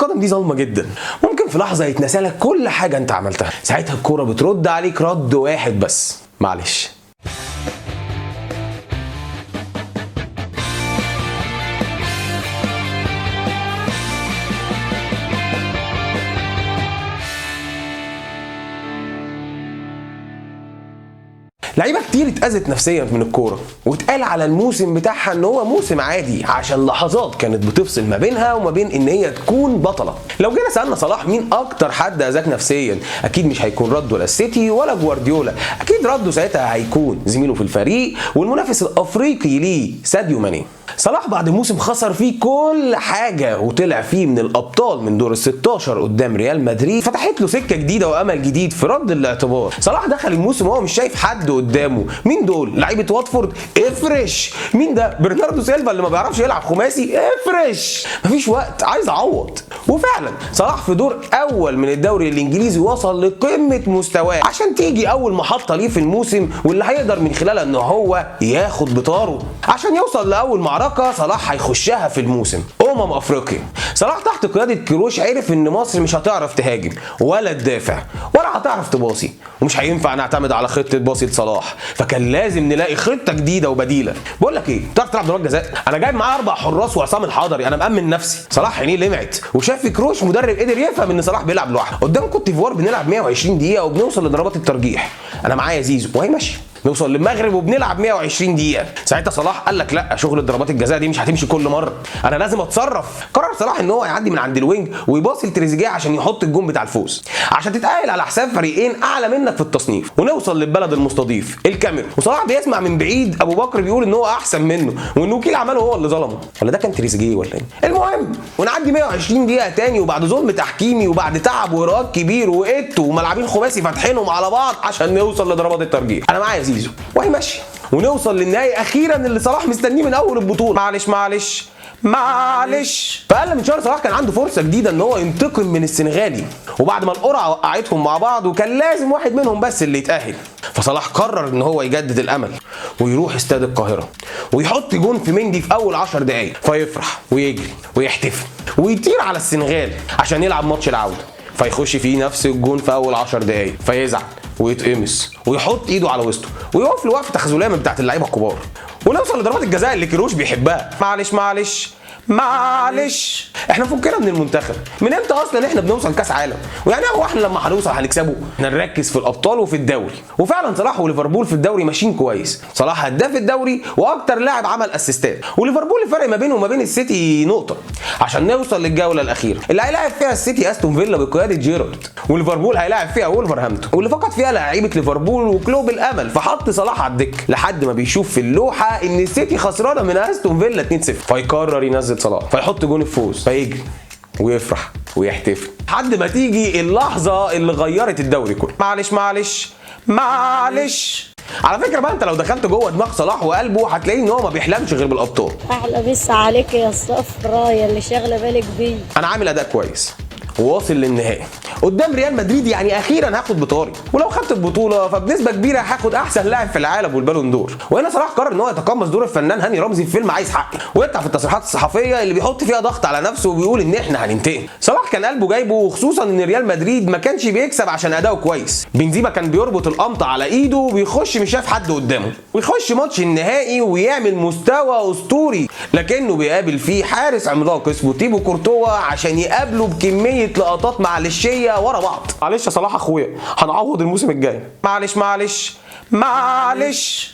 القدم دي ظلمه جدا، ممكن في لحظة يتنسى لك كل حاجة انت عملتها. ساعتها الكورة بترد عليك رد واحد بس، معلش. لعيبة كتير اتأذت نفسيا من الكورة، واتقال على الموسم بتاعها ان هو موسم عادي عشان لحظات كانت بتفصل ما بينها وما بين ان هي تكون بطلة. لو جينا سالنا صلاح مين اكتر حد اذاك نفسيا، اكيد مش هيكون رده لا السيتي ولا جوارديولا، اكيد رده ساعتها هيكون زميله في الفريق والمنافس الافريقي ليه ساديو ماني. صلاح بعد موسم خسر فيه كل حاجة وطلع فيه من الابطال من دور ال 16 قدام ريال مدريد، فتحت له سكة جديدة وامل جديد في رد الاعتبار. صلاح دخل الموسم وهو مش شايف حد قدامه، مين دول؟ لعيبة واتفورد؟ افرش. مين ده؟ برناردو سيلفا اللي ما بيعرفش يلعب خماسي؟ افرش. مفيش وقت، عايز اعوض. وفعلا صلاح في دور اول من الدوري الانجليزي وصل لقمة مستواه عشان تيجي اول محطة ليه في الموسم واللي هيقدر من خلالها ان هو ياخد بطاره عشان يوصل لاول معركة صلاح هيخشها في الموسم، افريقيا. صلاح تحت قيادة كيروش عرف ان مصر مش هتعرف تهاجم ولا تدافع ولا هتعرف تباصي، ومش هينفع نعتمد على خطه باصي لصلاح، فكان لازم نلاقي خطه جديدة وبديله. بقول لك ايه، بتعرف تلعب ضربات جزاء؟ انا جايب معايا 4 حراس وعصام الحضري، انا مأمن نفسي. صلاح عينيه لمعت وشاف في كروش مدرب قدر يفهم ان صلاح بيلعب لوحده. قدام كوت ديفوار بنلعب 120 دقيقة وبنوصل لضربات الترجيح، انا معايا زيزو وهي ماشية. نوصل للمغرب وبنلعب 120 دقيقة، ساعتها صلاح قال لك لا، شغل ضربات الجزاء دي مش هتمشي كل مرة، انا لازم اتصرف. قرر صلاح ان هو يعدي من عند ال wing ويباصي لتريزيجيه عشان يحط الجون بتاع الفوز، عشان تتأهل على حساب فريقين اعلى منك في التصنيف. ونوصل للبلد المستضيف الكاميرون، وصلاح بيسمع من بعيد ابو بكر بيقول ان هو احسن منه وان وكيل عمله هو اللي ظلمه، ولا ده كان تريزيجيه ولا ايه؟ المهم ونعدي 120 دقيقة تاني، وبعد ظلم تحكيمي وبعد تعب وارهاق كبير وإيتو وملاعبين خماسي فاتحينهم على بعض عشان نوصل لضربات الترجيح، انا معايا زيزو وهي ماشية. ونوصل للنهائي اخيرا اللي صلاح مستنيه من اول البطولة. معلش معلش معلش. فاقل من شهر صلاح كان عنده فرصة جديدة ان هو ينتقم من السنغالي، وبعد ما القرعة وقعتهم مع بعض وكان لازم واحد منهم بس اللي يتاهل، فصلاح قرر ان هو يجدد الامل ويروح استاد القاهرة ويحط جون في مندي في اول 10 دقائق، فيفرح ويجري ويحتفل ويطير على السنغال عشان يلعب ماتش العودة، فيخش فيه نفس الجون في اول 10 دقائق، فيزعل ويتقمص ويحط ايده على وسطه ويقف له وقفه تخاذليه من بتاعت اللعيبة الكبار. ونوصل لضربات الجزاء اللي كيروش بيحبها. معلش معلش معلش، احنا فكنا من المنتخب من امتى اصلا؟ احنا بنوصل كاس عالم، ويعني هو احنا لما هنوصل هنكسبه؟ احنا نركز في الابطال وفي الدوري. وفعلا صلاح وليفربول في الدوري ماشيين كويس، صلاح هداف الدوري واكتر لاعب عمل اسيستات، وليفربول الفرق ما بينه وما بين السيتي نقطة عشان نوصل للجوله الاخيرة اللي هيلاعب فيها السيتي استون فيلا بقيادة جيرارد، وليفربول هيلاعب فيها وولفرهامبتون، واللي فقد فيها لعيبة ليفربول وكلوب الامل، فحط صلاح على الدكة لحد ما بيشوف في اللوحة ان السيتي خسرانة من استون فيلا 2-0، فيقرر ينزل صلاح فيحط جون الفوز، فيجري ويفرح ويحتفل لحد ما تيجي اللحظة اللي غيرت الدوري كله. معلش معلش معلش. على فكرة بقى، انت لو دخلت جوه دماغ صلاح وقلبه هتلاقيه ان هو ما بيحلمش غير بالابطال. احلى مسا عليك يا الصفرا يا اللي شاغله بالك بيه. انا عامل اداء كويس وواصل للنهائي قدام ريال مدريد، يعني اخيرا هاخد بطاري، ولو خدت البطولة فبنسبه كبيرة هاخد احسن لاعب في العالم والبالون دور. وهنا صلاح قرر ان هو يتقمص دور الفنان هاني رمزي في فيلم عايز حقي، ويطلع في التصريحات الصحفية اللي بيحط فيها ضغط على نفسه وبيقول ان احنا هننتقم. صلاح كان قلبه جايبه، وخصوصا ان ريال مدريد ما كانش بيكسب عشان اداؤه كويس. بنزيما كان بيربط القمطه على ايده وبيخش مش شايف حد قدامه، ويخش ماتش النهائي ويعمل مستوى اسطوري، لكنه بيقابل فيه حارس عملاق اسمه تيبو كورتوا عشان يقابله بكمية لقطات معلشيه ورا بعض. معلش يا صلاح اخويا، هنعوض الموسم الجاي. معلش معلش معلش.